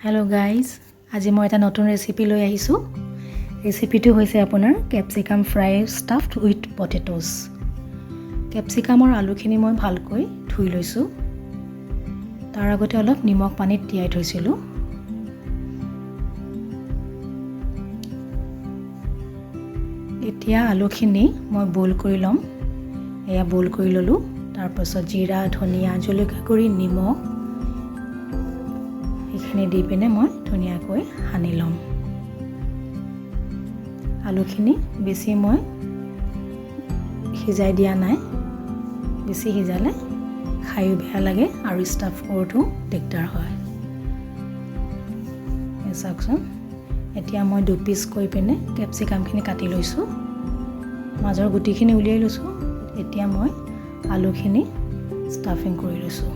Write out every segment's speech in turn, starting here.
Hello' guys, আজি মই এটা নতুন ৰেচিপি লৈ আহিছোঁ। ৰেচিপিটো হৈছে আপোনাৰ capsicum fry stuffed with potatoes. কেপচিকামৰ আলুখিনি মই ভালকৈ ধুই লৈছোঁ। তাৰ আগতে অলপ নিমখ পানীত তিয়াই থৈছিলোঁ। এতিয়া আলুখিনি মই বইল কৰি ল'ম। এয়া বইল কৰি ল'লোঁ। তাৰপাছত জিৰা, ধনিয়া, জলকীয়া গুড়ি, নিমখ এইখিনি দি পিনে মই ধুনীয়াকৈ সানি ল'ম। আলুখিনি বেছি মই সিজাই দিয়া নাই। বেছি সিজালে খায়ো বেয়া লাগে আৰু ষ্টাফ কৰোঁতেও দিগদাৰ হয়। চাওকচোন, এতিয়া মই দুপিচ কৰি পিনে কেপচিকামখিনি কাটি লৈছোঁ। মাজৰ গুটিখিনি উলিয়াই লৈছোঁ। এতিয়া মই আলুখিনি ষ্টাফিং কৰি লৈছোঁ।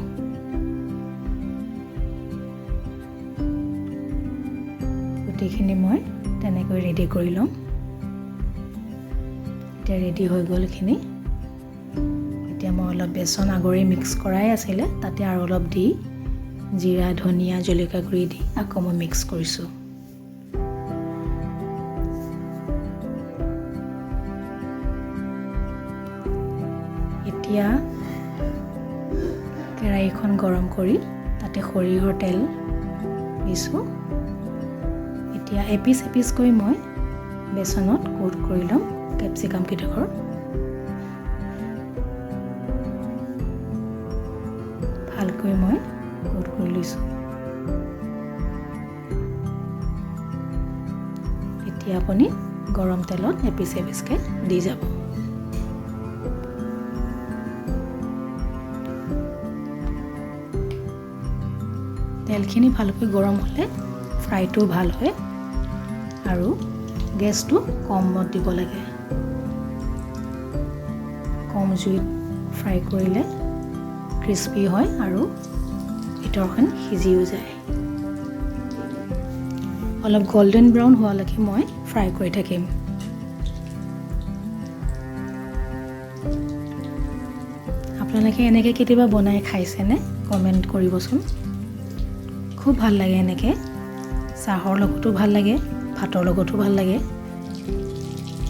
গোটেইখিনি মই তেনেকৈ ৰেডি কৰি ল'ম। এতিয়া ৰেডি হৈ গ'ল এইখিনি। এতিয়া মই অলপ বেচন আগৰে মিক্স কৰাই আছিলে, তাতে আৰু অলপ দি জিৰা, ধনিয়া, জলকীয়া গুড়ি দি আকৌ মই মিক্স কৰিছোঁ। এতিয়া কেৰাহীখন গৰম কৰি তাতে সৰিয়হৰ তেল দিছোঁ। এতিয়া এপিচ এপিচকৈ মই বেচনত কোট কৰি ল'ম কেপচিকাম কেইডোখৰ। ভালকৈ মই কোট কৰি লৈছোঁ। এতিয়া আপুনি গৰম তেলত এপিচ এপিচকৈ দি যাব। তেলখিনি ভালকৈ গৰম হ'লে ফ্ৰাইটোও ভাল হয় আৰু গেছটো কমত দিব লাগে। কম জুইত ফ্ৰাই কৰিলে ক্ৰিস্পি হয় আৰু ভিতৰখন সিজিও যায়। অলপ গল্ডেন ব্ৰাউন হোৱালৈকে মই ফ্ৰাই কৰি থাকিম। আপোনালোকে এনেকৈ কেতিয়াবা বনাই খাইছেনে? কমেণ্ট কৰিবচোন। খুব ভাল লাগে এনেকৈ। চাহৰ লগতো ভাল লাগে, ভাতৰ লগতো ভাল লাগে।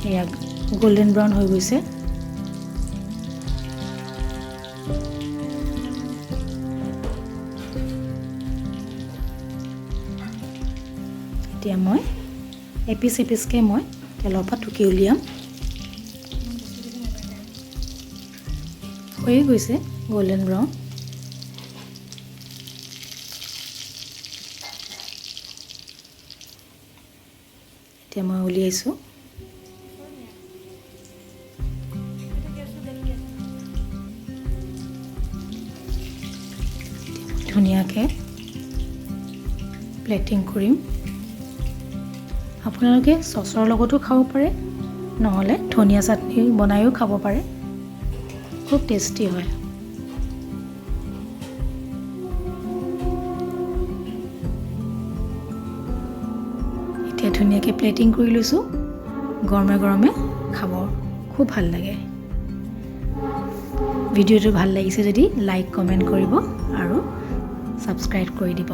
এয়া গল্ডেন ব্ৰাউন হৈ গৈছে। এতিয়া মই এপিচ এপিচকৈ মই তেলৰ পৰা টুকি উলিয়াম। হৈয়ে গৈছে গল্ডেন ব্ৰাউন। এতিয়া মই উলিয়াইছোঁ। ধুনীয়াকৈ প্লেটিং কৰিম। আপোনালোকে চচৰ লগতো খাব পাৰে, নহ'লে ধনিয়া চাটনি বনায়ো খাব পাৰে। খুব টেষ্টি হয়। এতিয়া ধুনীয়াকৈ প্লেটিং কৰি লৈছোঁ। গৰমে গৰমে খাব খুব ভাল লাগে। ভিডিঅ'টো ভাল লাগিছে যদি লাইক, কমেণ্ট কৰিব আৰু ছাবস্ক্ৰাইব কৰি দিব।